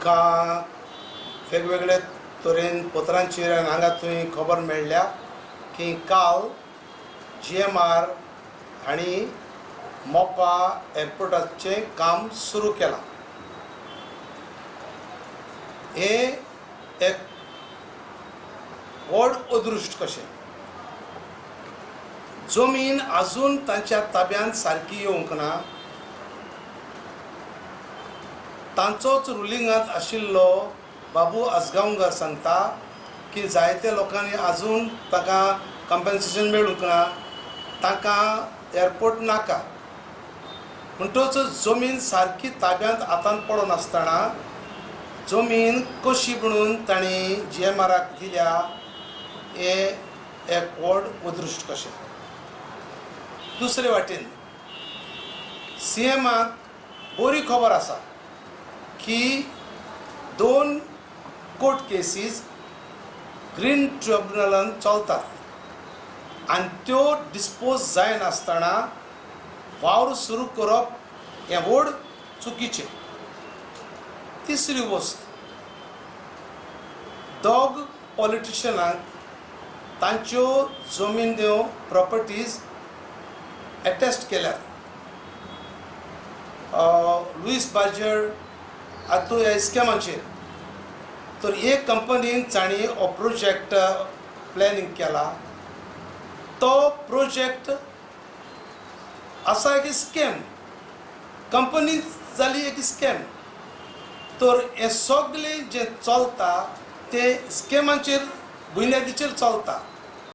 आमकां वेगवेगळे तरेन पत्रांचेर आनी हांगा थंय खबर मेळ्ळ्या की काल GMR हांणी मोपा एअरपोर्टाचें काम सुरू केलां. हें एक व्हड अदृश्ट कशें. जमीन आजून तांच्या ताब्यांत सारकी येवंक ना. तांचोच रुलिंगांत आशिल्लो बाबू आजगांवकर सांगता की जायते लोकांनी आजून ताका कंपन्सेशन मेळूंक ना, तांकां एअरपोर्ट नाका. म्हणटच जमीन सारकी ताब्यांत हातांत पडनासतना जमीन कशी म्हणून तांणी GMRाक दिल्या हें एक व्हड अदृश्ट कशें. दुसरे वाटेन CMाक बरी खबर आसा की 2 कोर्ट केसीस ग्रीन ट्रिब्युनलान चलतात आनी त्यो डिस्पोज जायनासतना वावर सुरू करप हें व्हड चुकीचें. तिसरी वस्त, दोग पॉलिटिशनांक तांच्यो जमीन प्रॉपर्टीज एटेस्ट केल्यात. लुईस बाजर आतां ह्या स्कॅमाचेर तर एक कंपनीन तांणी हो प्रोजेक्ट प्लॅनिंग केला. तो प्रोजेक्ट आसा एक स्कॅम, कंपनी जाली एक स्कॅम. तर हें सगळें जें चलता तें स्कॅमाचेर बुन्यादीचेर चलता.